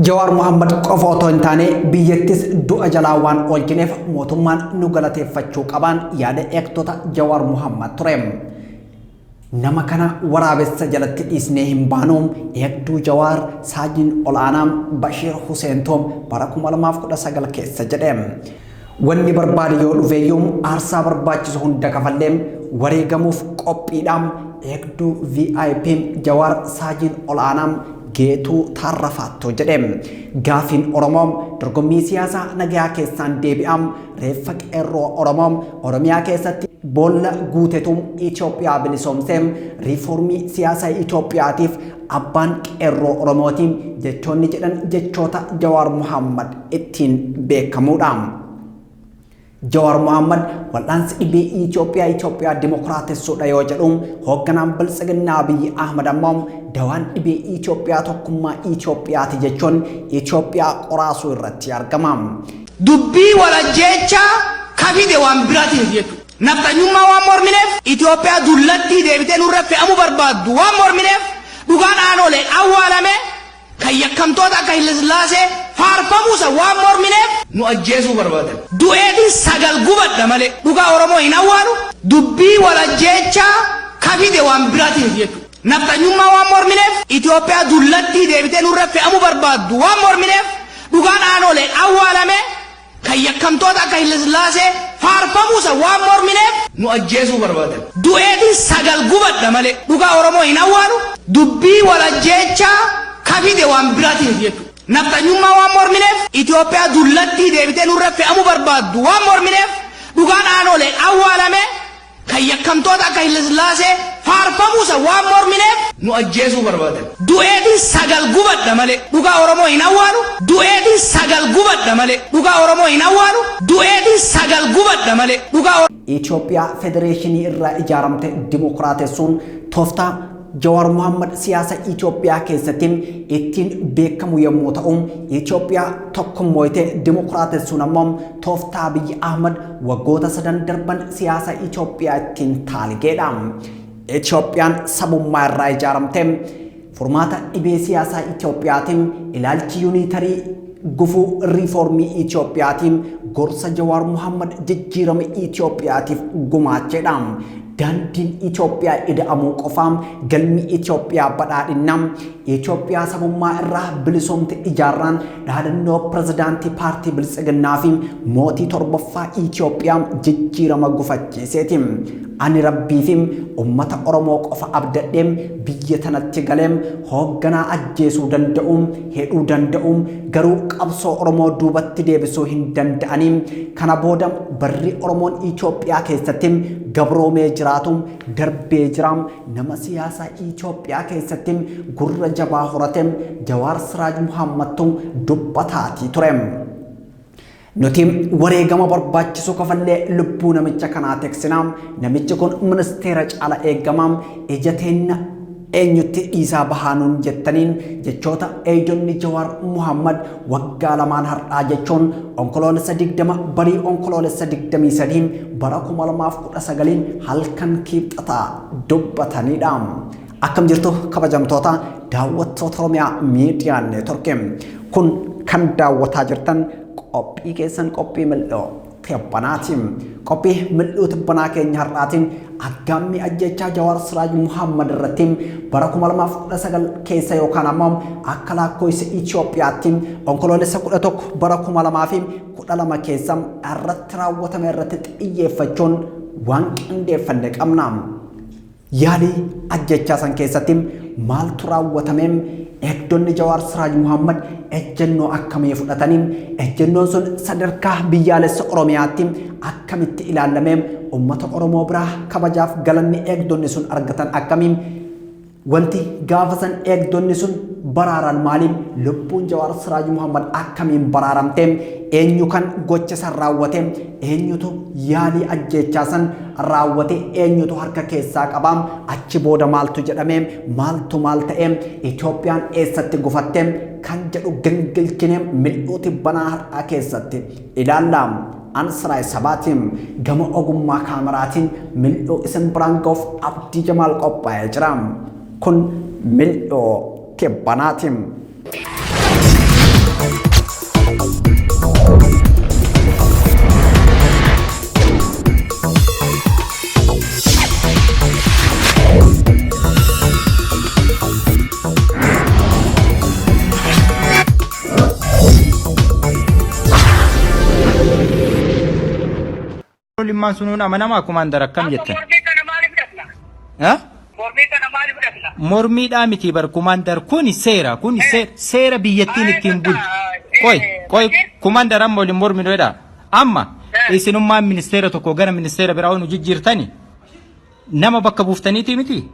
Jawaar Mohammad qofa otoo hin taane biyyattis du'a jalaa waan oolchineef mootummaan nu galateeffachuu qabaan yaada eegtota Jawaar Mohammad ture. Nama kana waraabessa jalatti dhiisnee hin baanu eegduu Jawaar Saajin Ol'aanaa Bashiir Huseen Toom bara 2019 keessa jedhe. Wanni barbaade yoo dhufeeyyuu aarsaa barbaachisu hunda kafallee wareegamuuf qophiidha. Eegduu VIP Jawaar Saajiin Ol'aanaa Geetuu Taarrafaattuu jedhe. Gaafiin Oromoo dorgommii siyaasaa nagayaa keessaan deebi'a. Reeffa qeerroo Oromoo Oromiyaa keessatti boolla guutetu Itoophiyaa bilisoomse. Riifoormii siyaasaa Itoophiyaatiif abbaan qeerroo Oromooti jechoonni jedhan jechoota Jawaar Mohammad ittiin beekamuudha. Jawaar Mohammad wal'aansi dhibee Itoophiyaa Itoophiyaa dimokiraatessuudha yoo jedhu hoogganaan biltsiginnaa Abiyyi Ahmad ammoo dawaan dhibee Itoophiyaa tokkummaa Itoophiyaati jechuun Itoophiyaa qoraasuu irratti argama. Dubbii wal ajjeechaa ka fide waan biraatii miti jechuudha. Nafxanyummaa waan mormineef, Itoophiyaa dullattii deebitee nurra fe'amuu barbaaddu waan mormineef, dhugaan Aanoleen awwaalame kan yakkamtoota akka Hillasillaasee faarfamuu san waan mormineef nu ajjeesuu barbaadan. Du'eetiin 9 gubadha malee dhugaa Oromoo hin awwaalu. Dubbii wal ajjeechaa ka fide waan biraatii miti jechuudha. Nafxanyummaa waan mormineef, Itoophiyaa dullattii deebitee nurra fe'amuu barbaaddu waan mormineef, dhugaan Aanoleen awwaalame kan yakkamtoota akka Hillasillaasee faarfamuu san waan mormineef nu ajjeesuu barbaadan. Du'eetiin 9 gubadha malee dhugaa Oromoo hin awwaalu. Dubbii wal ajjeechaa ka fide waan biraatii miti jechuudha. Nafxanyummaa waan mormineef, Itoophiyaa dullattii deebitee nurra fe'amuu barbaaddu waan mormineef, dhugaan Aanoleen awwaalame kan yakkamtoota akka Hillasillaasee faarfamuu san waan mormineef nu ajjeesuu barbaadan. Du'eetiin 9 gubadha malee dhugaa Oromoo hin awwaalu. Du'eetiin 9 gubadha malee dhugaa Oromoo hin awwaalu. Du'eetiin 9 gubadha malee dhugaa. Itoophiyaa federeeshinii irraa ijaaramte dimokiraatessuun tooftaa Jawaar Mohaammad siyaasa Itoophiyaa keessatti ittiin beekamu yommuu ta'u, Itoophiyaa tokkummooyte dimokiraatessuun ammoo tooftaa Abiy Ahmad waggoota sadan darban siyaasa Itoophiyaa ittiin taaligeedha. Itoophiyaan sabummaa irraa ijaaramte furmaata dhibee siyaasaa Itoophiyaatiin ilaalchi yuuniitarii gufuu riifoormii Itoophiyaatiin gorsa Jawaar Mohaammad jijjiirama Itoophiyaatiif gumaacheedha. Daandiin Itoophiyaa ida'amuu qofaa galmi Itoophiyaa badhaadhinna Itoophiyaa sabummaa irraa bilisoomte ijaarraan dhaadannoo pirezidaantii paartii biltsiginnaa fi mootii torbaffaa Itoophiyaa jijjiirama gufachiiseeti. Ani Rabbii fi ummata Oromoo qofa abdadhee biyya tanatti galee hoogganaa ajjeesuu danda'u, hidhuu danda'u, garuu qabsoo Oromoo duubatti deebisuu hin danda'anii. Kana booda barri Oromoon Itoophiyaa keessatti gabroomee jiraatu darbee jira. Nama siyaasaa Itoophiyaa keessatti gurra jabaa horate Jawaar Siraaj Muhaammadtu dubbataatii ture. Nuti wareegama barbaachisu kafallee lubbuu namicha kanaa tiksina. Namichi kun ministeera caala eegama. Ija teenna eenyutti dhiisaa bahaa nuun jettaniin jechoota eeydonni Jawaar Muhammad waggaa lamaan har'aa jechuun Onkoloolessa 20 barii Onkoloolessa 23 bara 2019 halkan Kiibxataa dubbatanidha. Akkam jirtu kabajamtoota daawwattoota Oromiyaa Miidiyaa Neetworkii. Kun kan daawwataa jirtan qophii keessan qophii mil'oo tibbanaati. Qophii mil'uu tibbanaa keenya har'aatiin aggaammii ajjeechaa Jawaar Siraaj Muhammad irratti bara 2019 keessa yookaan ammoo akka lakkoofsa Itoophiyaatti Onkoloolessa 11 bara 2012 keessa irratti raawwatame irratti xiyyeeffachuun waan qindeeffanne qabna. Yaalii ajjechaa san keessatti maaltu raawwatame? Eegdonni Jawaar Siraaj Muhammad ejjennoo akkamii fudhatanii? Ejjennoon sun sadarkaa biyyaalessa Oromiyaatti akkamitti ilaalame? Uummata Oromoo biraa kabajaaf galanni eegdonni sun argatan akkamii? Wanti gaafa san eegdonni sun baraaran maali? Lubbuun Jawaar Siraaj Muhammad akkamiin baraaramte? Eenyu kan gocha san raawwate? Eenyutu yaalii ajjeechaa san raawwate? Eenyutu harka keessaa qaba? Achi booda maaltu jedhame? Maaltu maal ta'e? Itoophiyaan eessatti gufatte? Kan jedhu gingilchine mil'uu tibbanaa har'aa keessatti ilaalla. An Siraay Sabaati. Gama ogummaa kaameraatiin mil'uu isin biraan ga'uuf Abdii Jamaal qophaa'ee jira. Kun mil'uu tibbanaati. Mootummaan sunuun amanamaa kumaandar akkam Amma jettan? mormii kana maaliif dhaqna? Ha? Mormii kana maaliif dhaqna? Mormiidhaa miti bar kumaandar, kun seera, kun seera biyyattiin ittiin bultu. Qoy qoy kumaandar, amma waliin morminu jedha. Amma isinummaan ministeera tokko gara ministeera biraa nu jijjiirtani nama bakka buuftaniiti miti?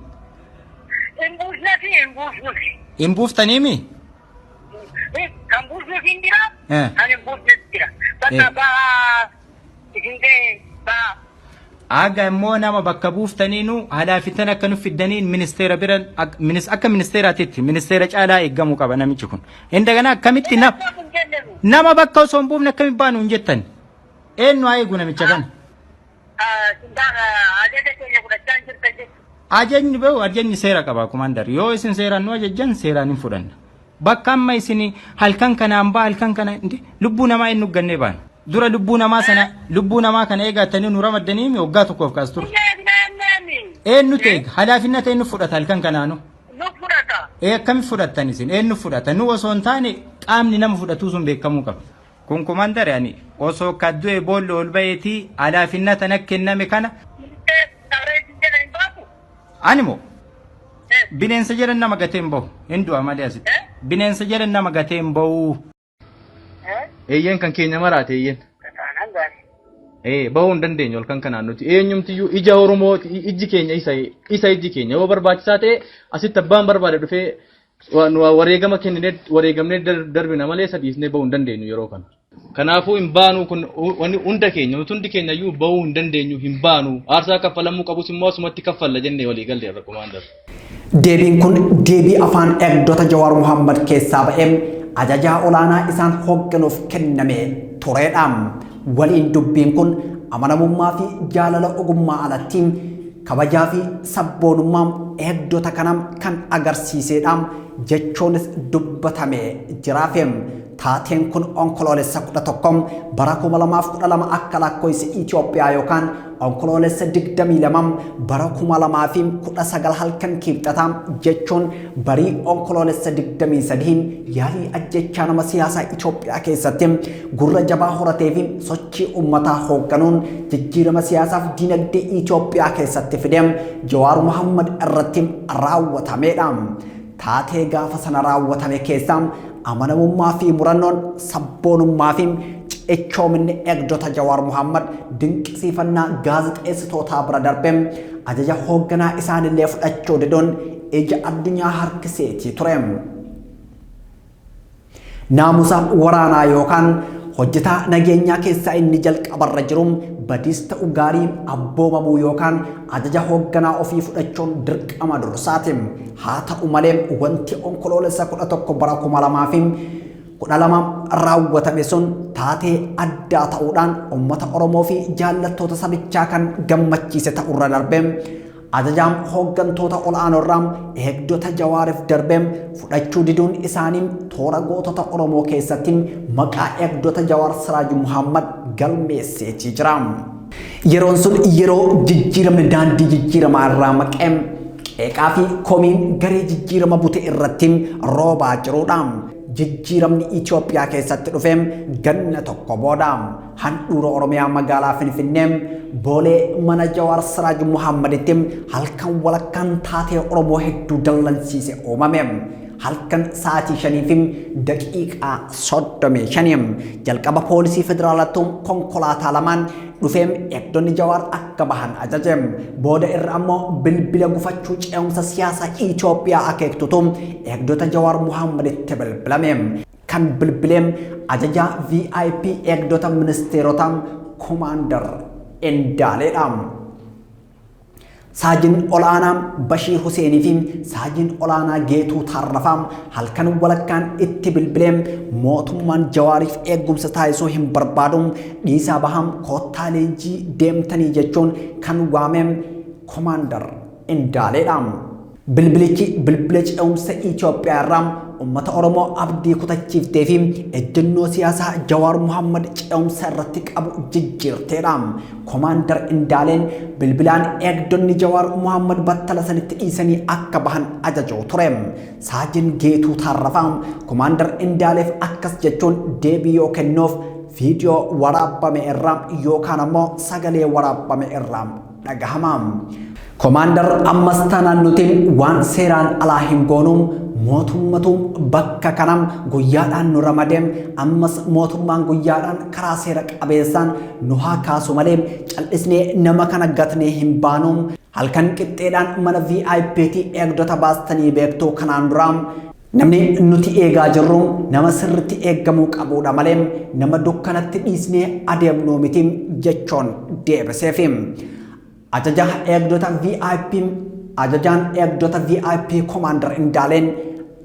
Hin buusnasi, hin buusnusi. Hin buuftaniimi? Kan buusnus hin jira, kan hin buusnes jira. Bakka bahaa isin ga'e bahaa. Aga immoo nama bakka buuftaniinu halaafitan akka nu fiddaniin ministeera bira akka ministeeraatitti ministeera caalaa eeggamuu qaba namichi kun. Indagana akkamitti nama bakka osoo hin buufne akkamitti baanu hin jettan? Eenyu haa eegu namicha kana? Ajaja keenya fudhachaa hin jirtan jechuudha. Ajajni bahu ajajni seera qaba kumaandar. Yoo isin seeraan nu ajajjan seeraan hin fudhanna. Bakka amma isin halkan kanaan ba'a halkan kana lubbuu namaa eenyu gannee baana? Dura lubbuu namaa sana lubbuu namaa kana eegattanii nu ramaddanii waggaa tokkoof kaas ture. Eenyutu eega? Halaafinna ta'e nu fudhata halkan kanaanu. Nu fudhata. Ee, akkami fudhattan isin? Eenyu fudhata? Nu osoo hin taane qaamni nama fudhatuu sun beekamuu qaba. Kun kumaandar, ani osoo kaddu'e boolla ol ba'eetii halaafinna tana kenname kana. Ani moo bineensa jedhan nama gatee hin bahu, hin du'a malee asitti. Bineensa jedhan nama gatee hin bahu. Eeyyeen, kan keenya maraate eeyyeen. Ee, bahuu hin dandeenyu halkan kanaan nuti. Eenyumtiyyuu ija Oromoo ijji keenya isa ijji keenya yoo barbaachisaa ta'e asitti abbaan barbaade dhufee wareegama kenninee wareegamnee darbina malee isa dhiisnee bahuu hin dandeenyu yeroo kana. Kanaafuu hin baanu, kun wanni hunda keenya, nuti hundi keenya iyyuu bahuu hin dandeenyu, hin baanu, aarsaa kaffalamuu qabus immoo asumatti kaffalla jennee walii galle irra, kumaandar. Deebiin kun deebii afaan eegdota Jawaar Muhammad keessaa ba'ee ajajaa olaanaa isaan hoogganuuf kenname turedha. Waliin dubbiin kun amanamummaa fi jaalala ogummaa alatti kabajaa fi sabboonummaa eegdota kana kan agarsiisedha jechuunis dubbatame jiraafe. Taateen kun Onkoloolessa 11 bara 2012 akka lakkoofsa Itoophiyaa yookaan Onkoloolessa 22 bara 2019 halkan Kibxataa jechuun barii Onkoloolessa 23 yaalii ajjechaa nama siyaasaa Itoophiyaa keessatti gurra jabaa horatee fi sochii uummataa hoogganuun jijjiirama siyaasaaf dinagdee Itoophiyaa keessatti fide Jawaar Muhammad irratti raawwatamedha. Taatee gaafa sana raawwatame keessaa amanamummaa fi murannoon, sabboonummaa fi cichoominni eegdota Jawaar Muhammad dinqisiifannaa gaazexeessitootaa bira darbee ajaja hoogganaa isaanillee fudhachuu diduun ija addunyaa harkiseetii ture. Naamusa waraanaa yookaan hojjetaa nageenyaa keessaa inni jalqabarra jiru badiis ta'u gaarii abboomamuu yookaan ajaja hoogganaa ofii fudhachuun dirqama dursaati. Haa ta'u malee wanti Onkoloolessa 11 bara 2012 raawwatame sun taatee addaa ta'uudhaan uummata Oromoo fi jaallattoota sabichaa kan gammachiise ta'urra darbee ajajaan hooggantoota ol'aanoorraa eegdota Jawaariif darbee fudhachuu diduun isaanii toora gootota Oromoo keessatti maqaa eegdota Jawaar Siraaj Muhammad galmeesseetii jira. Yeroon sun yeroo jijjiiramni daandii jijjiiramaa irraa maqee qeeqaa fi komiin garee jijjiirama bute irratti roobaa jirudha. Jijjiiramni Itoophiyaa keessatti dhufe ganna tokko booda handhuura Oromiyaa magaalaa Finfinnee Boolee mana Jawaar Siraaj Muhammaditti halkan walakkaan taatee Oromoo hedduu dallansiise uumame. Halkan sa'aatii 5:35 jalqaba poolisii federaalattuu konkolaataa lamaan dhufeem eegdonni Jawaar akka bahan ajaje. Booda irra ammoo bilbila gufachuu ce'umsa siyaasaa Itoophiyaa akeektutu eegdota Jawaar Muhammaditti bilbilame. Kan bilbileem ajajaa VIP eegdota ministeerotaa Komaandar Endaaleedha. Saajin olaanaa Bashiir Huseenii fi Saajin olaanaa Geetuu Taarrafaa halkan walakkaan itti bilbilee mootummaan Jawaariif eegumsa taasisuu hin barbaadu, dhiisaa baham, koottaa leenjii deemtanii jechuun kan waame Komaandar Endaaleedha. Bilbilichi bilbila ce'umsa Itoophiyaa irraa uummata Oromoo abdii kutachiiftee fi ejjennoo siyaasaa Jawaar Muhammad ce'umsa irratti qabu jijjiirteedha. Komaandar Indaaleen bilbilaan eegdonni Jawaar Muhammad battala sanitti dhiisanii akka bahan ajajuu ture. Saajin Geetuu Taarrafaa Komaandar Indaaleef akkas jechuun deebii yoo kennuuf viidiyoo waraabame irraa yookaan ammoo sagalee waraabame irraa dhagahama. Komaandar ammas taanaan nuti waan seeraan alaa hin goonu, mootummatu bakka kanam guyyaadhaan nu ramadee, ammas mootummaan guyyaadhaan karaa seera qabeessaan nu haa kaasu malee cal'isnee nama kana gatnee hin baanu. Halkan qixxeedhaan mana VIP'tti eegdota baastanii beektuu kanaan dura namni nuti eegaa jirru nama sirriitti eeggamuu qabudha malee nama dukkanatti dhiisnee adeemnuu miti jechuun deebiseefi. Ajaja eegdota VIP ajajaan eegdota VIP Komaandar Indaaleen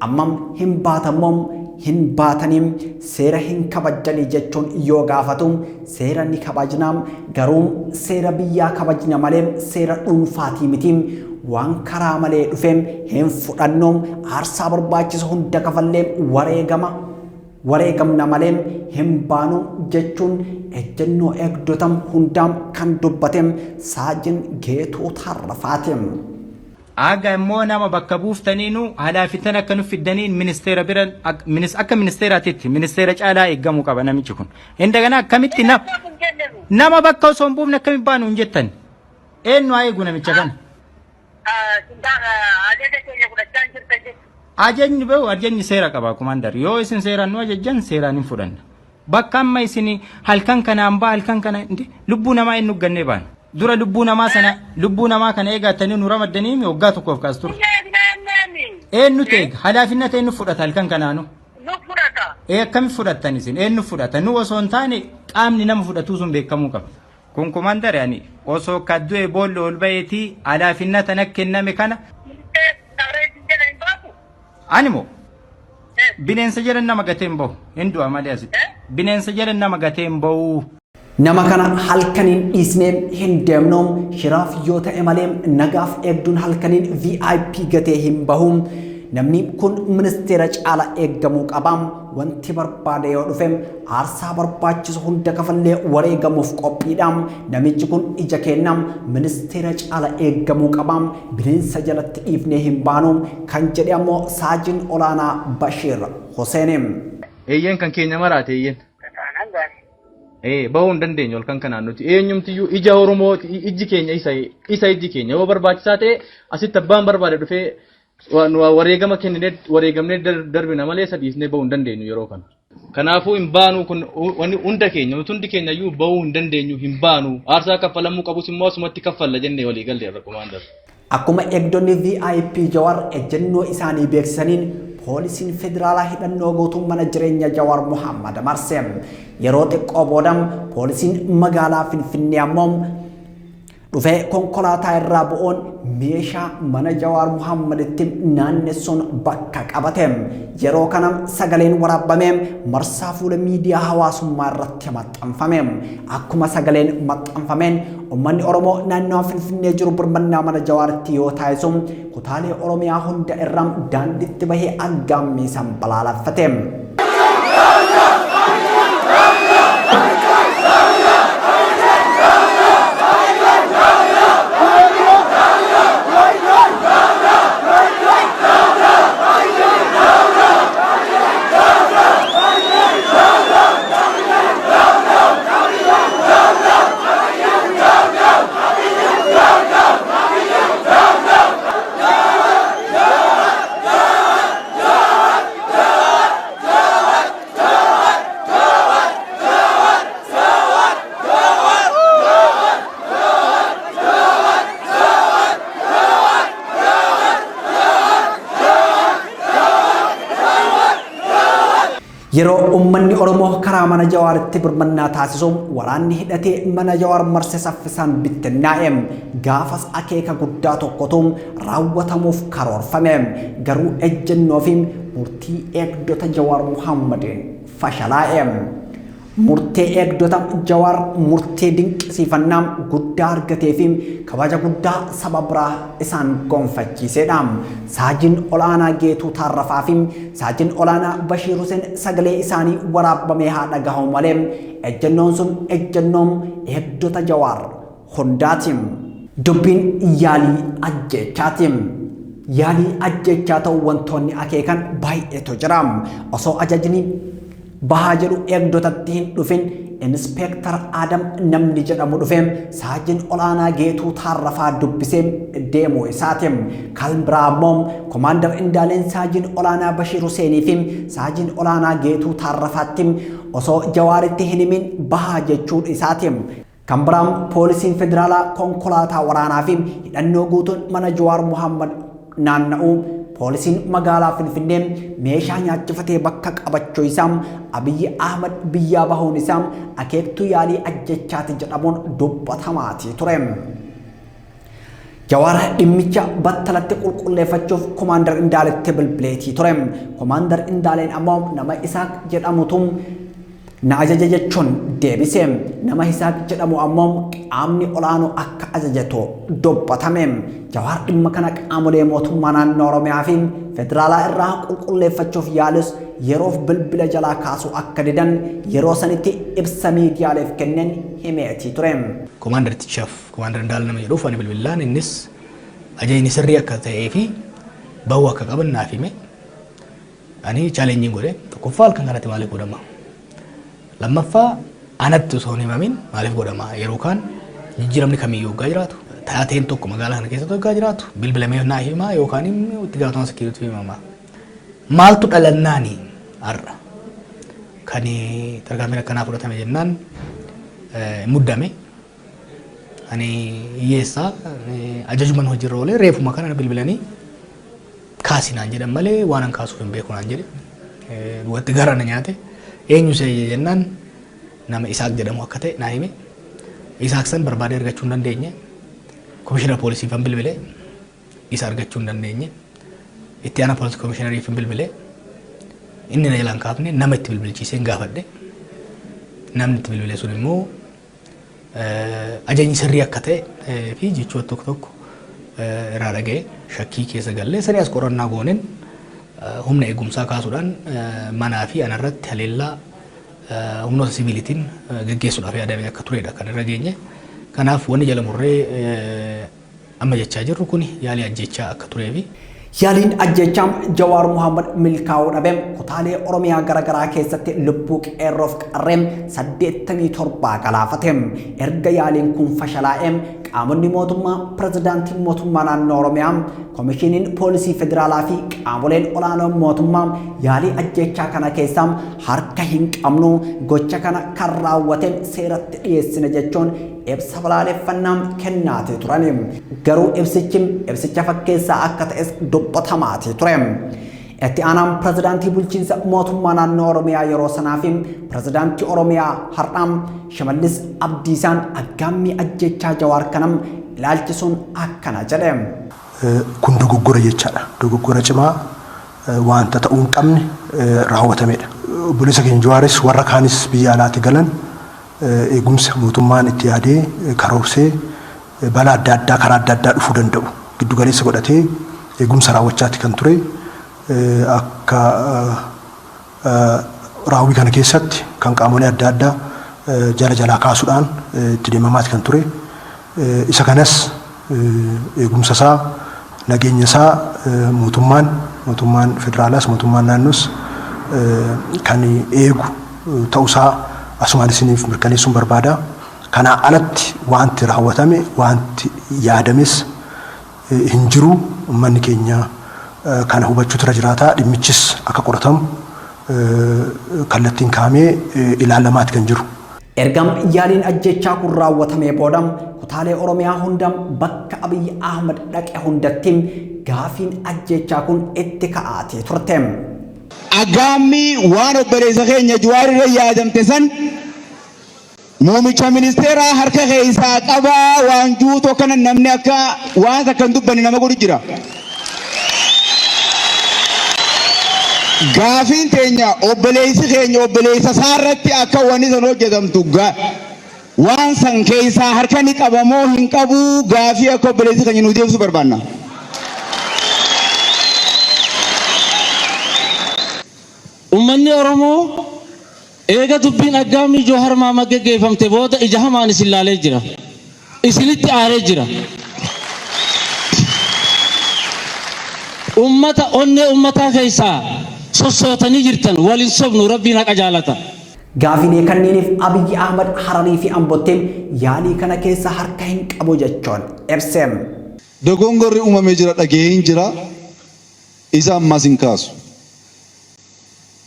ammam hin baatamoom hin baataniim seera hin kabajjanii jechuun yoo gaafatu, seera ni kabajnaam, garuu seera biyyaa kabajna malee seera dhuunfaatii miti, waan karaa malee dhufeem hin fudhannoom, aarsaa barbaachisu hunda kafallee wareegama wareegamna malee hin baanu jechuun ejjennoo eegdota hundaam kan dubbateem Saajin Geetuu Tarrafaati. Aga immoo nama bakka buuftaniinu halaafitan akka nuuf fiddaniin ministeera bira akka ministeeraatitti ministeera caalaa eeggamuu qaba namichi kun. Indagana akkamitti nama bakka osoo hin buufne akkamitti baanu hin jettan? Eenyu haa eegu namicha kana? Ajaja keenya fudhachaa hin jirtan jechuudha. Ajajni bahu ajajni seera qaba kumaandar. Yoo isin seeraan nu ajajjan seeraan hin fudhanna. Bakka amma isin halkan kanaan ba'a halkan kana lubbuu namaa eenyu gannee baana? Dura lubbuu namaa sana lubbuu namaa kana eegattanii nu ramaddanii waggaa tokkoof kaas ture. Eenyutu eega? Halaafinna ta'e nu fudhata halkan kanaanu. Nu fudhata. Ee, akkami fudhattan isin? Eenyu fudhata? Nu osoo hin taane qaamni nama fudhatuu sun beekamuu qaba. Kun kumaandar ani osoo kaddu'e boolla ol ba'eetii halaafinna tana kenname kana. Ani moo bineensa jedhan nama gatee hin bahu, hin du'a malee asitti. Bineensa jedhan nama gatee hin bahu. Nama kana halkaniin dhiisnee hin deemnu, shiraaf yoo ta'e malee nagaaf eegduun halkaniin VIP gatee hin bahu. Namni kun ministeera caala eeggamuu qaba. Wanti barbaade yoo dhufe aarsaa barbaachisu hunda kafallee wareegamuuf qophiidha. Namichi kun ija kenna ministeera caala eeggamuu qaba. Bineensa jalatti dhiifnee hin baanu kan jedhe ammoo Saajin Olaanaa Bashiir Hussein. Eeyyeen kan keenya maraate eeyyeen. Ee, bahuu hin dandeenyu halkan kanaan nuti eenyumtiyyuu ija Oromoo ijji keenya isa ijji keenya yoo barbaachisaa ta'e asitti abbaan barbaade dhufee wareegama kenninee wareegamnee darbina malee isa dhiisnee bahuu hin dandeenyu yeroo kana. Kanaafuu hin baanu, kun wanni hunda keenya nuti hundi keenya iyyuu bahuu hin dandeenyu, hin baanu, aarsaa kaffalamuu qabus immoo asumatti kaffalla jennee walii galleerra komaandar. Akkuma eegdonni VIP Jawar ejjennoo isaanii beeksisaniin poolisiin federaalaa hidhannoo guutuu mana jireenya Jawar Muhammad marse. Yeroo xiqqoo booda poolisiin magaalaa Finfinnee ammoo dhufee konkolaataa irraa bu'uun meeshaa mana Jawaar Muhammaditti naannessuun bakka qabate. Yeroo kana sagaleen waraabame marsaa fuula miidiyaa hawaasummaa irratti maxxanfame. Akkuma sagaleen maxxanfameen uummanni Oromoo naannoo Finfinnee jiru birmannaa mana Jawaaritti yoo taasisu, kutaalee Oromiyaa hunda irraa daandiitti bahee aggaammiisan balaaleffate. Yeroo uummanni Oromoo karaa mana Jawaaritti birmannaa taasisu waraanni hidhatee mana Jawaar marse saffisaan bittinnaa'e. Gaafas akeeka guddaa tokkotu raawwatamuuf karoorfame. Garuu ejjennoo fi murtii eegdota Jawaar Muhammadiin fashalaa'e. Murtee eegdota Jawaar murtee dinqisiifannaa guddaa argatee fi kabaja guddaa saba biraa isaan gonfachiisedha. Saajin Olaanaa Geetuu Taarrafaa fi Saajin Olaanaa Bashiir Hussein sagalee isaanii waraabamee haa dhagahamu malee ejjennoon sun ejjennoon eegdota Jawaar hundaati. Dubbiin yaalii ajjeechaati. Yaalii ajjeechaa ta'uu wantoonni akeekan baay'eetu jira. Osoo ajajni bahaa jedhu eegdotatti hin dhufin Inspeektar Adam namni jedhamu dhufe Saajin Olaanaa Geetuu Taarrafaa dubbisee deemuu isaati. Kan biraa ammoo Komaandar Indaaleen Saajin Olaanaa Bashiir Huseenii fi Saajin Olaanaa Geetuu Taarrafaatti osoo Jawaaritti hin himin bahaa jechuun isaati. Kan biraan poolisiin federaalaa konkolaataa waraanaa fi hidhannoo guutuun mana Jawaar Mohammad naanna'uu, poolisiin magaalaa Finfinnee meeshaa nyaachifatee bakka qabachuu isaa, Abiyyi Ahmad biyyaa bahuun isaa akeektuu yaalii ajjechaati jedhamuun dubbatamaatii ture. Jawaar dhimmicha battalatti qulqulleeffachuuf Komaandar Indaaletti bilbileetii ture. Komaandar Indaaleen ammoo nama Isaaq jedhamutu na ajaje jechuun deebise. Nama Isaaq jedhamu ammoo qaamni olaanoo akka ajajetu dubbatame. Jawaar dhimma kana qaamolee mootummaa naannoo Oromiyaa fi federaalaa irraa qulqulleeffachuuf yaalus yeroof bilbila jalaa kaasuu akka didan yeroo sanitti ibsa miidiyaaleef kenneen himeetii ture. Komaandartichaaf Komaandar Indaala nama jedhuuf ani bilbilaan innis ajajni sirrii akka ta'ee fi bahuu akka qaban naaf hime. Ani challenge godhe. Tokkoffaa, halkan kanatti maaliif godhama? Lammaffaa, anatti osoo hin himamin maaliif godhama? Yeroo kaan jijjiiramni kamiyyuu hoggaa jiraatu, taateen tokko magaalaa kana keessatti hoggaa jiraatu, bilbilamee naa himaa yookaan immoo itti gaafatama security himama. Maaltu dhalannaani har'a kan tarkaanfiin akkanaa fudhatame jennaan muddame. Ani hiyyeessaa, ajajuman hojiirra oolee, reefuma kana bilbilanii kaasi naan jedhan malee waan an kaasuuf hin beeku naan jedhe. Dhugatti gara na nyaate. Eenyu isa jennaan nama Isaaq jedhamu akka ta'e naa hime. Isaaq san barbaadee argachuu hin dandeenye. Komishinara poolisiif an bilbile, isa argachuu hin dandeenye. Itti aanaa poolisii komishinariif hin bilbile. Inni na jalaan kaafne. Nama itti bilbilchiisee hin gaafadhe. Namni itti bilbile sun immoo ajajni sirrii akka ta'e fi jechoota tokko tokko irraa dhaga'e. Shakkii keessa gallee sanii as qorannaa gooneen humna eegumsaa kaasuudhaan manaa fi anarratti haleellaa humnoota siviilitiin gaggeessuudhaaf yaadame akka turedha kan irra geenye. Kanaaf wanni jala murree amma jechaa jirru kun yaalii ajjechaa akka turee fi Yaaliin ajjechaa Jawaar Mohammad milkaa'uu dhabe kutaalee Oromiyaa garaagaraa keessatti lubbuu qeerroof qarree 87 galaafate. Erga yaaliin kun fashalaa'e qaamonni mootummaa, pirezidaantiin mootummaa naannoo Oromiyaa, komishiniin poolisii federaalaa fi qaamoleen olaanoon mootummaa yaalii ajjechaa kana keessaa harka hin qabnu, gocha kana kan raawwate seeratti dhiyeessina jechuun ibsa balaaleffannaa kennaatee turani. Garuu ibsichi ibsicha fakkeessaa akka ta'es dubbatamaatii ture. Itti aanaan pirezidaantii bulchiinsa mootummaa naannoo Oromiyaa yeroo sanaa fi pirezidaantii Oromiyaa har'aa Shimallis Abdiisaan aggaammii ajjechaa Jawaar kanam ilaalchisuun akkana jedhe. Kun dogoggora jechaadha. Dogoggora cimaa, wanta ta'uu hin qabne raawwatamedha. Obboleessa keenya Jawaaris warra kaanis biyya alaatti galan eegumsa mootummaan itti yaadee karoorsee, balaa adda addaa karaa adda addaa dhufuu danda'u giddu galeessa godhatee eegumsa raawwachaati kan ture. Akka raawwii kana keessatti kan qaamolee adda addaa jala jalaa kaasuudhaan itti deemamaati kan ture. Isa kanas eegumsa isaa, nageenya isaa mootummaan federaalaas mootummaan naannoos kan eegu ta'usaa asumaan isiniif mirkaneessuun barbaada. Kanaa alatti wanti raawwatame, wanti yaadames hin jiru. Uummanni keenya kana hubachuutu irra jiraata. Dhimmichis akka qoratamu kallattiin kaa'amee ilaalamaati kan jiru. Ergam yaaliin ajjechaa kun raawwatamee booda kutaalee Oromiyaa hunda bakka Abiyyi Ahmad dhaqe hundatti gaafiin ajjechaa kun itti ka'aatee turte. Aggaammii waan obboleessa keenya Jawaar irra yaadamte san muumicha ministeeraa harka keessaa qabaa waan juutoo kana namni akka waan takka hin dubbanne nama godhu jira. Gaafiin teenya, obboleessi keenya obboleessa isaa irratti akka wanni san hojjetamtu waan san keessaa harka ni qaba moo hin qabu, gaafii akka obboleessi keenya nu deebisu barbaanna. Uummanni Oromoo eega dubbiin aggaammii Joohar Mahammad geggeeffamte booda ija hamaan isin laalee jira. Isinitti aaree jira. Ummata onnee ummataa keessaa sossootanii jirtan. Waliin sobnu, Rabbiin haqa jaalata. Gaafilee kanneeniif Abiyyi Ahmad Hararii fi Ambotti yaalii kana keessa harka hin qabu jechuun ibse. Dogongorri uumamee jira dhaga'een jira isa ammas hin kaasu.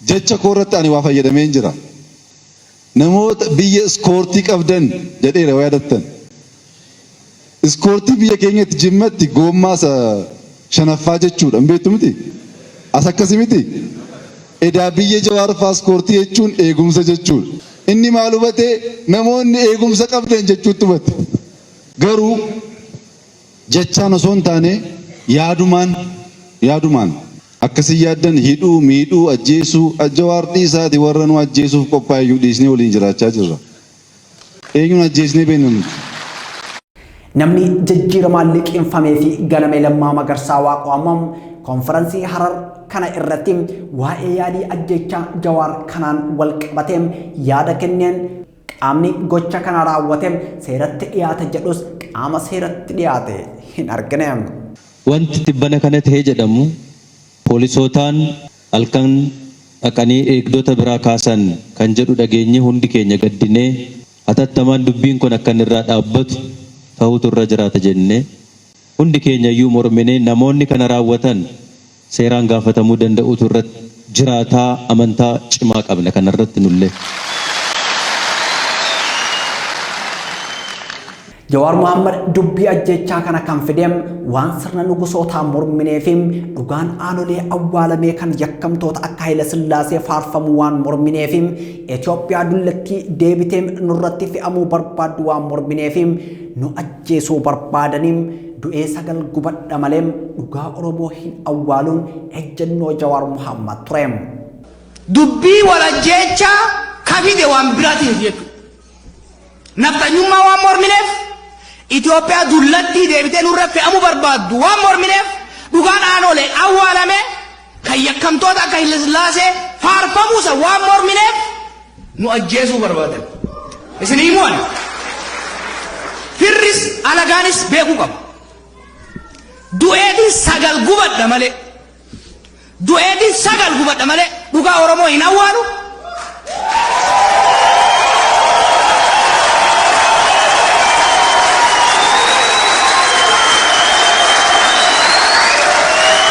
Jecha koo irratti ani waa fayyadameen jira. Namoota biyya iskoortii qabdan jedheera yoo yaadattan. Iskoortii biyya keenyatti Jimmatti goommaa isa shanaffaa jechuudha. Hin beektu miti? As akkasi miti? Edaa biyya Jawaar faa iskoortii jechuun eegumsa jechuudha. Inni maal hubate? Namoonni eegumsa qabdan jechuutti hubate. Garuu jechaan osoo hin taane yaadumaan yaadumaan akkasi yaaddan hidhuu, miidhuu, ajjeesuu, Jawaar dhiisaati warra nu ajjeesuuf qophaa'e iyyuu dhiisnee waliin jiraachaa jirra. Eenyuun ajjeesnee beekna nuti? Namni jijjiiramaan liqimfamee fi ganame Lammaa Magarsaa Waaqoo ammoo konfiransii Harar kana irratti waa'ee yaalii ajjeechaa Jawaar kanaan wal qabatee yaada kenneen qaamni gocha kana raawwate seeratti dhiyaata jedhus qaama seeratti dhiyaate hin argine. Wanti tibbana kana tahe jedhamu poolisootaan halkan dhaqanii eegdota biraa kaasan kan jedhu dhageenyee hundi keenya gaddinee hatattamaan dubbiin kun akka inni irraa dhaabbatu tahuutu irra jiraata jennee hundi keenya iyyuu morminee namoonni kana raawwatan seeraan gaafatamuu danda'uutu irra jiraataa amantaa cimaa qabna kana irratti nullee. Jawaar Mohaammed dubbii ajjeechaa kana kan fide waan sirna nugusootaa morminee fi dhugaan aanolee awwaalamee kan yakkamtoota akka Hayila Sillaasee faarfamu waan morminee fi Itoophiyaa dullattii deebitee nurratti fe'amuu barbaaddu waan morminee fi nu ajjeesuu barbaadanii du'ee sagal gubadha malee dhugaa Oromoo hin awwaaluun ejjennoo Jawaar Mohaammed ture. Dubbii wal ajjeechaa ka fide waan biraatii miti jechuudha. Nafxanyummaa waan mormineef, Itoophiyaa dullattii deebitee nurra fe'amuu barbaaddu waan mormineef, dhugaan Aanolee awwaalame kan yakkamtoota akka Hayilasillaasee faarfamuu san waan mormineef nu ajjeesuu barbaadan. Isin himuu ani. Firris alagaanis beekuu qaba. Du'eetiin sagal gubadha malee. Du'eetiin sagal gubadha malee dhugaa Oromoo hin awwaalu.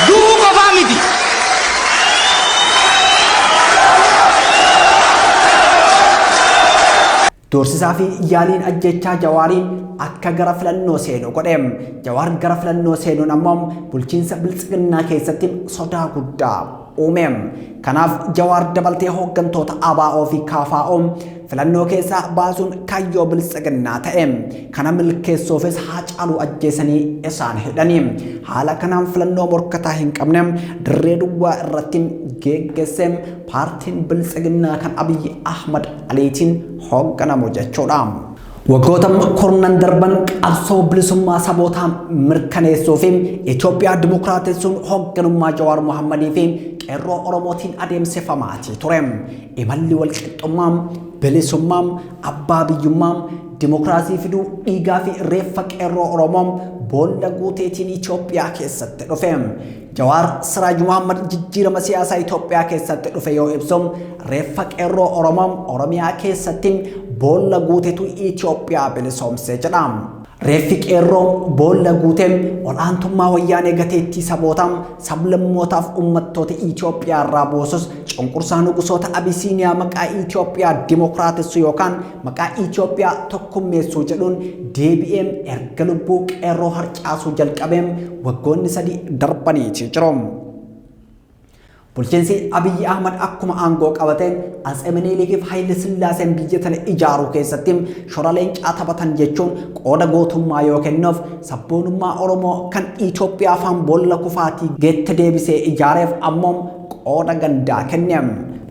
Du'uu qofaa miti. Doorsisaa fi yaaliin ajjeechaa Jawaariin akka gara filannoo seenu godhe. Jawaar gara filannoo seenuun ammoo bulchiinsa Biltsiginnaa keessatti sodaa guddaa uume. Kanaaf Jawaar dabaltee hooggantoota ABO fi KFO filannoo keessaa baasuun kaayyoo Biltsiginnaa ta'e. Kana milkeessuufis Haacaaluu ajjeesanii isaan hidhani. Haala kanaan filannoo morkataa hin qabne dirree duwwaa irratti geeggesse paartiin Biltsiginnaa kan Abiyyi Ahmad Aliitiin hoogganamu jechuudha. Waggoota kurnan darban qabsoo bilisummaa sabootaa mirkaneessuu fi Itoophiyaa dimokiraatessuun hoogganummaa Jawaar Mohammadii fi qeerroo Oromootiin adeemsifamaatii ture. Imalli walqixxummaa, bilisummaa, abbaa biyyummaa, dimokiraasii fiduu dhiigaa fi reeffa qeerroo Oromoo boolla guuteetiin Itoophiyaa keessatti dhufe. Jawaar Siraaj Muhammad jijjiirama siyaasaa Itoophiyaa keessatti dhufe yoo ibsu reeffa qeerroo Oromoo Oromiyaa keessatti boolla guutetu Itoophiyaa bilisoomse jedha. Reeffi qeerroo boolla guute ol'aantummaa wayyaanee gateettii saboota, sablammootaaf uummattoota Itoophiyaa irraa buusus cunqursaa nugusoota Abisiiniyaa maqaa Itoophiyaa dimokiraatessu yookaan maqaa Itoophiyaa tokkummeessuu jedhuun deebi'ee erga lubbuu qeerroo harcaasuu jalqabee waggoonni 3 darbaniiti jiru. Bulchiinsi Abiyyi Ahmad akkuma aangoo qabateen Atsee Minilikiif Hayile Sillaaseen biyya tana ijaaruu keessatti shora leencaa taphatan jechuun qooda gootummaa yoo kennuuf sabboonummaa Oromoo kan Itoophiyaa afaan boolla kufaatii geette deebisee ijaareef ammoo qooda gandaa kenne.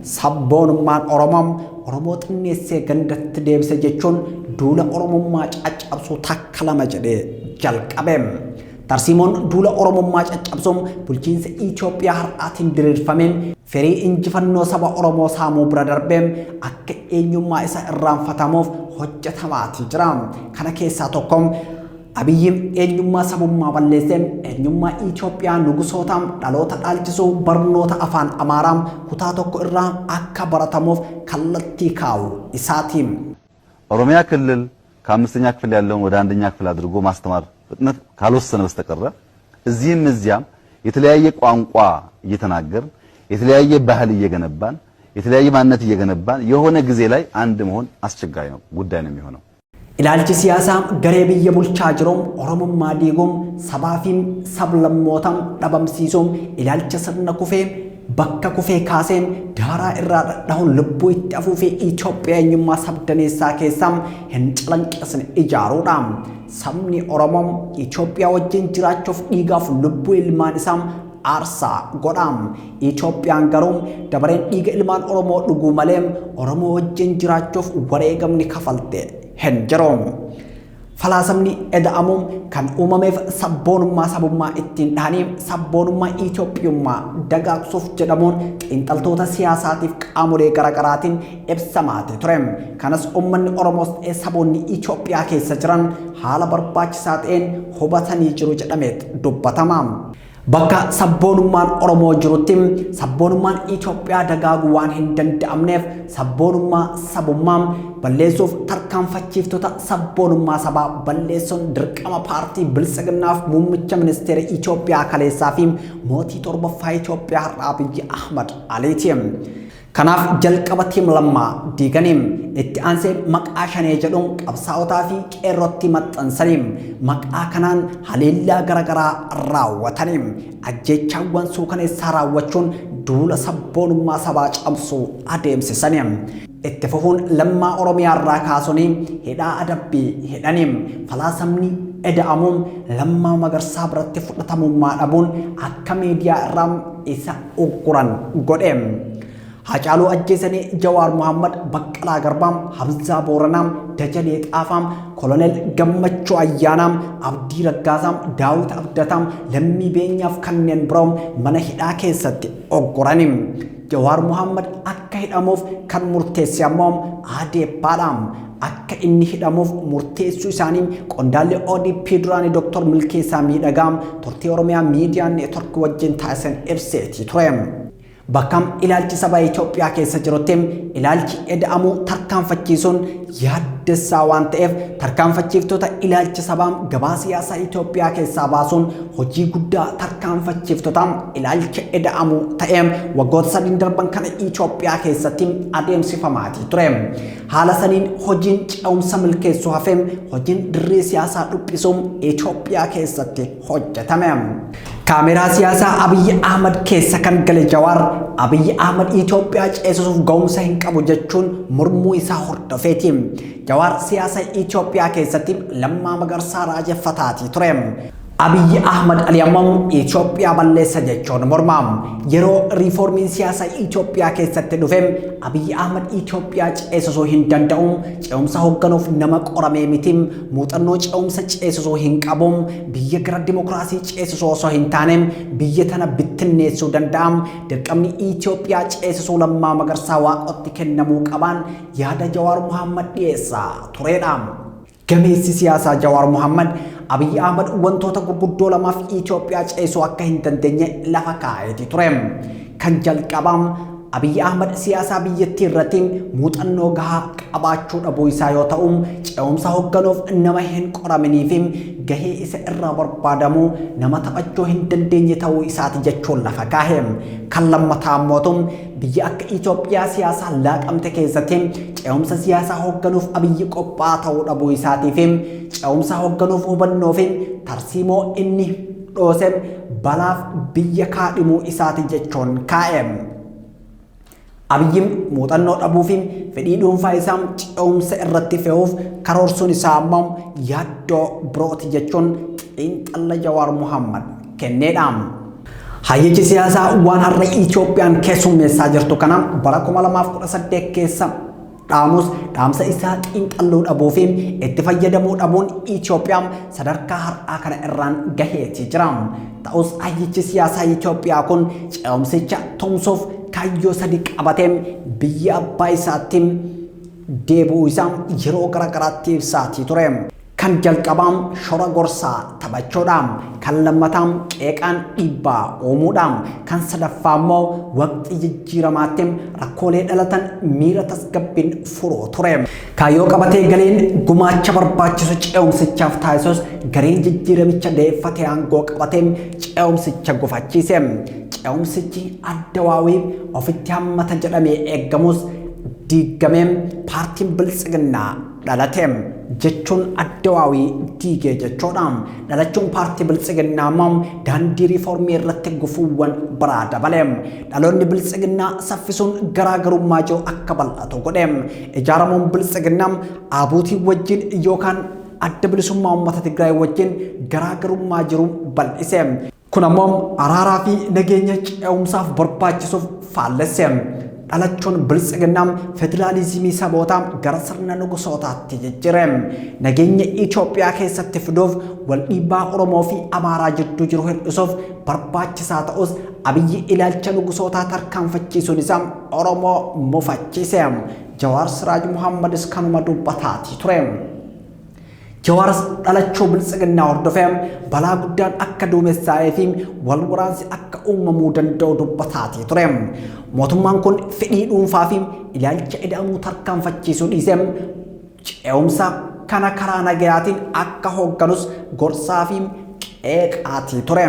Sabboonummaan Oromoo Oromoo xinneessee gandatti deebise jechuun duula Oromummaa caccabsuu takka lama jedhee jalqabe. Tarsiimoon duula Oromummaa caccabsuu bulchiinsa Itoophiyaa har'aatiin diriirfame firii injifannoo saba Oromoo saamuu bira darbee akka eenyummaa isaa irraanfatamuuf hojjetamaatii jira. Kana keessaa tokko Abiyyi eenyummaa sabummaa balleessee eenyummaa Itoophiyaa nugusootaa dhaloota dhaalchisuu barnoota afaan Amaaraa kutaa tokko irraa akka baratamuuf kallattii kaa'uu isaati. ኦሮሚያ ክልል ከአምስተኛ ክፍል ያለውን ወደ አንደኛ ክፍል አድርጎ ማስተማር ፍጥነት ካልወሰነ በስተቀረ እዚህም እዚያም የተለያየ ቋንቋ እየተናገርን፣ የተለያየ ባህል እየገነባን፣ የተለያየ ማንነት እየገነባን የሆነ ጊዜ ላይ አንድ መሆን አስቸጋሪ ነው ጉዳይ ነው የሚሆነው። Ilaalchi siyaasaa garee biyya bulchaa jiruun Oromummaa diiguun, sabaa fi sablammootaan dhabamsiisuun, ilaalcha sirna kufee bakka kufee kaaseen daaraa irraa dhadhahuun lubbuu itti afuufee Itoophiyaa eenyummaa sabdaneessaa keessaa hin calanqisne ijaaruudha. Sabni Oromoo Itoophiyaa wajjin jiraachuuf dhiigaaf lubbuu ilmaan isaa aarsaa godha. Itoophiyaan garuu dabareen dhiiga ilmaan Oromoo dhuguu malee Oromoo wajjin jiraachuuf wareegamni kafalte hin jiru. Falaasamni eda'amuun kan uumameef sabboonummaa sabummaa ittiin dhahanii sabboonummaa Itoophiyummaa dagaagsuuf jedhamuun xiinxaltoota siyaasaatiif qaamolee garaagaraatiin ibsamaate ture. Kanas uummanni Oromoos ta'ee saboonni Itoophiyaa keessa jiran haala barbaachisaa ta'een hubatanii jiru jedhameet dubbatama. Bakka sabboonummaan Oromoo jirutti sabboonummaan Itoophiyaa dagaaguu waan hin danda'amneef sabboonummaa sabummaa balleessuuf tarkaanfachiiftota sabboonummaa sabaa balleessuun dirqama paartii Biltsiginnaaf muummicha ministeera Itoophiyaa kaleessaa fi mootii torbaffaa Itoophiyaa har'aa Abiyyi Ahmad Aliiti. Kanaaf jalqaba Tiim Lammaa diiganiin itti aansee maqaa Shanee jedhuun qabsaa'otaa fi qeerrootti maxxansanii maqaa kanaan haleellaa garaagaraa raawwatanii ajjeechaawwan suukaneessaa raawwachuun duula sabboonummaa sabaa cabsuu adeemsisanii. Itti fufuun Lammaa Oromiyaa irraa kaasuun hidhaa adabbii hidhanii falaasamni eda'amuun Lammaa Magarsaa biratti fudhatamummaa dhabuun akka miidiyaa irraa isa ugguran godhe. Haacaaluu ajjeesanii Jawaar Muhammad, Baqqalaa Garbaam, Hamzaa Booranaam, Dajanee Xaafaam, Koloneel Gammachuu Ayyaanaam, Abdii Raggaasaam, Daawit Abdataam, Lammii Beenyaaf kanneen biroo mana hidhaa keessatti oggurani. Jawaar Muhammad akka hidhamuuf kan murteesse ammoo ADPdhaam. Akka inni hidhamuuf murteessuu isaanii qondaalli ODP duraanii Dr. Milkeessaa Miidhagaa turtii Oromiyaa Miidiyaa Neetwork wajjin taasisan ibseeti ture. Bakkam ilaalchi saba Itoophiyaa keessa jirutti ilaalchi eda'amuu tarkaanfachiisuun yaaddessaa waan ta'eef tarkaanfachiiftota ilaalcha sabaa gabaa siyaasaa Itoophiyaa keessaa baasuun hojii guddaa tarkaanfachiiftota ilaalcha eda'amuu ta'ee waggoota sadiin darban kana Itoophiyaa keessatti adeemsifamaatii ture. Haala saniin hojiin ce'umsa milkeessuu hafee hojiin dirree siyaasaa dhiphisuun Itoophiyaa keessatti hojjetame. Kaameraa siyaasaa Abiyyi Ahmad keessa kan gale Jawaar Abiyyi Ahmad Itoophiyaa ceesisuuf ga'umsa hin qabu jechuun mormuu isaa hordofeeti. Jawaar siyaasa Itoophiyaa keessatti Lammaa Magarsaa raajeffataatii ture. Abiyyi Ahmad Ali ammoo Itoophiyaa balleessa jechuun morma. Yeroo riiformiin siyaasaa Itoophiyaa keessatti dhufe Abiyyi Ahmad Itoophiyaa ceesisuu hin danda'u. Ce'umsa hoogganuuf nama qoramee miti. Muuxannoo ce'umsa ceesisuu hin qabu. Biyya gara dimokiraasii ceesisuu osoo hin taane biyya tana bittinneessuu danda'a. Dirqamni Itoophiyaa ceesisuu Lammaa Magarsaa Waaqotti kennamuu qabaan yaada Jawaar Muhammad dhiyeessaa turedha. Gameessi siyaasaa Jawaar Muhammad Abiyyi Ahmad wantoota gurguddoo lamaaf Itoophiyaa ceesisuu akka hin dandeenye lafa kaa'eeti ture. Kan jalqabaa Abiyyi Ahmad siyaasaa biyyattii irratti muuxannoo gahaa qabaachuu dhabuu isaa yoo ta'u, ce'umsa hoogganuuf nama hin qoraminii fi gahee isa irraa barbaadamu nama taphachuu hin dandeenye ta'uu isaati jechuun lafa kaa'e. Kan lammataa ammoo biyya akka Itoophiyaa siyaasaa laaqamte keessatti ce'umsa siyaasaa hoogganuuf Abiyyi qophaa'aa ta'uu dhabuu isaatii fi ce'umsa hoogganuuf hubannoo fi tarsiimoo inni dhoose balaaf biyya kaadhimuu isaati jechuun kaa'e. Abiyyiin muuxannoo dhabuu fi fedhii dhuunfaa isaa ce'umsa irratti fe'uuf karoorsuun isaa ammoo yaaddoo birooti jechuun xiinxalla Jawaar Muhammad kenneedha. Hayyichi siyaasaa waan har'a Itoophiyaan keessummeessaa jirtu kana bara 2018 keessa dhaamus dhaamsa isaa xiinxalluu dhabuu fi itti fayyadamuu dhabuun Itoophiyaan sadarkaa har'aa kana irraan gaheeti jira. Ta'us hayyichi siyaasaa Itoophiyaa kun ce'umsicha tumsuuf kaayyoo sadi qabatee biyya abbaa isaatti deebi'uu isaa yeroo garaagaraatti ibsaatii ture. Kan Kan jalqabaa shora gorsaa taphachuudha. Kan lammataa qeeqaan dhiibbaa uumuudha. Kan sadaffaa immoo waqtii jijjiiramaatti rakkoolee dhalatan miira tasgabbiin furuu ture. Kaayyoo qabatee galeen gumaacha barbaachisu ce'umsichaaf taasisus gareen jijjiiramicha da'eeffatee aangoo qabatee ce'umsicha gufachiise. Ce'umsichi addawaawii ofitti hammata jedhamee eeggamus diigamee paartiin Biltsiginnaa dhalate jechuun addawaawii diigee jechuudha. Dhalachuun paartii Biltsiginnaa immoo daandii riiformii irratti gufuuwwan biraa dabale. Dhaloonni Biltsiginnaa saffisuun garaagarummaa jiru akka bal'atu godhe. Ijaaramuun Biltsiginnaa ABUT wajjin yookaan Adda Bilisummaa Uummata Tigraay wajjin garaagarummaa jiru bal'ise. Kun ammoo araaraa fi nageenya ce'umsaaf barbaachisuuf faallesse. Dhalachuun Biltsiginnaa federaalizimii sabootaa gara sirna nugusootaatti jijjiire. Nageenya Itoophiyaa keessatti fiduuf wal dhiibbaa Oromoo fi Amaaraa jidduu jiru hir'isuuf barbaachisaa ta'us Abiyyi ilaalcha nugusootaa tarkaanfachiisuun isaa Oromoo mufachiise. Jawaar Siraaj Muhammadis kanuma dubbataatii ture. Jawaaris dhalachuu Biltsiginnaa hordofee balaa guddaan akka duumessaa'ee fi wal waraansi akka uumamuu danda'u dubbataatii ture. Mootummaan kun fedhii dhuunfaa fi ilaalcha ida'amuu tarkaanfachiisuu dhiisee ce'umsa kana karaa nagayaatiin akka hoogganus gorsaa fi qeeqaatii ture.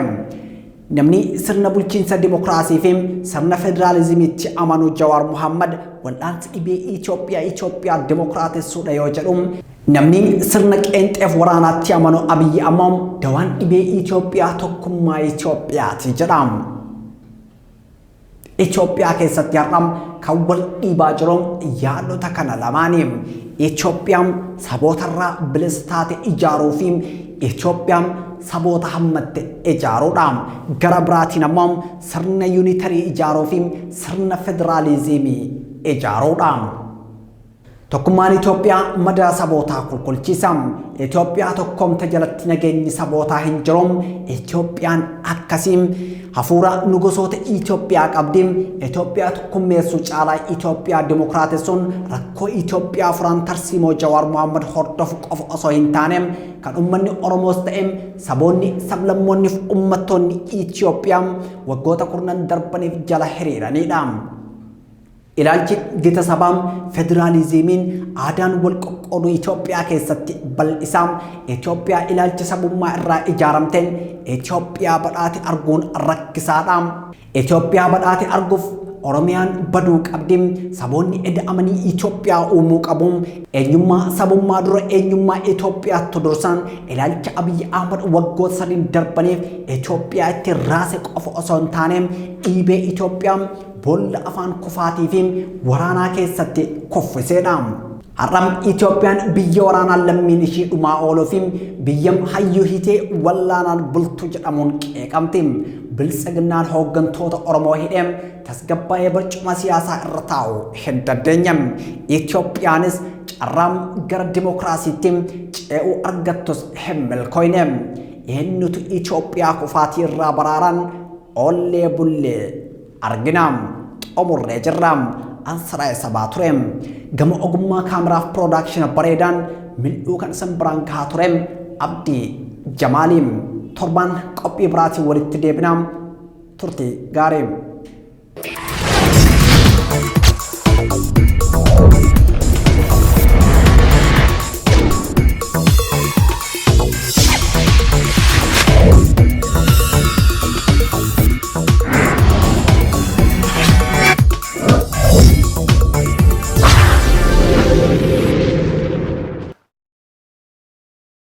Namni sirna bulchiinsa dimokiraasii fi sirna federaalizimiitti amanu Jawaar Mohammad wal'aansi dhibee Itoophiyaa Itoophiyaa dimokiraatessuudha yoo jedhu, namni sirna qeenxeef waraanaatti amanu Abiyyi ammoo dawaan dhibee Itoophiyaa tokkummaa Itoophiyaati jedha. Itoophiyaa keessatti har'a kan wal dhiibaa jiru yaadota kana lamaani. Itoophiyaan sabootarraa bilisa taate ijaaruu fi Itoophiyaan saboota hammatte ijaaruudha. Gara biraatiin ammoo sirna yuunitarii ijaaruu fi sirna federaalizimii ijaaruudha. Tokkummaan Itoophiyaa madaa sabootaa kulkulchiisa. Itoophiyaa tokkoomte jalatti nageenyi sabootaa hin jiru. Itoophiyaan akkasii hafuura nugusoota Itoophiyaa qabdi. Itoophiyaa tokkummeessuu caalaa Itoophiyaa dimokiraatessuun rakkoo Itoophiyaa furaan tarsiimoo Jawaar Mohammad hordofu qofa osoo hin taane kan uummanni Oromoos ta'e saboonni, sablammoonni fi uummattoonni Itoophiyaa waggoota kurnan darbaniif jala hiriiranidha. Ilaalchi gita sabaa federaaliziimiin aadaan wal qoqqooduu Itoophiyaa keessatti bal'isaa Itoophiyaa ilaalcha sabummaa irraa ijaaramteen Itoophiyaa badhaate arguun rakkisaadha. Itoophiyaa badhaate arguuf Oromiyaan baduu qabdi. Saboonni eda'amanii Itoophiyaa uumuu qabu. Eenyummaa sabummaa dura eenyummaa Itoophiyaattu dursaan ilaalcha Abiyyi Ahmad waggoota sadiin darbaniif Itoophiyaa itti raase qofa osoo hin taane dhiibee Itoophiyaa boolla afaan kufaatii fi waraanaa keessatti kuffiseedha. Har'a Itoophiyaan biyya waraanaan lammiin ishii dhumaa ooluu fi biyya hayyuu hitee wallaanaan bultu jedhamuun qeeqamti. Biltsiginnaan hooggantoota Oromoo hidhee tasgabbaa'ee barcuma siyaasaa irra taa'u hin dandeenye. Itoophiyaanis carraa gara dimokiraasiitti ce'uu argattus hin milkooyne. Eenyutu Itoophiyaa kufaatii irraa baraaran oollee bullee argina. Xumurree jirra. Ansiraa'e sabaa ture. Gama ogummaa kaameraaf piroodaakshina bareedaan mil'uu kan isin biraan gahaa ture. Abdii Jamaaliin torbaan qophii biraatiin walitti deebina. Turtii gaarii.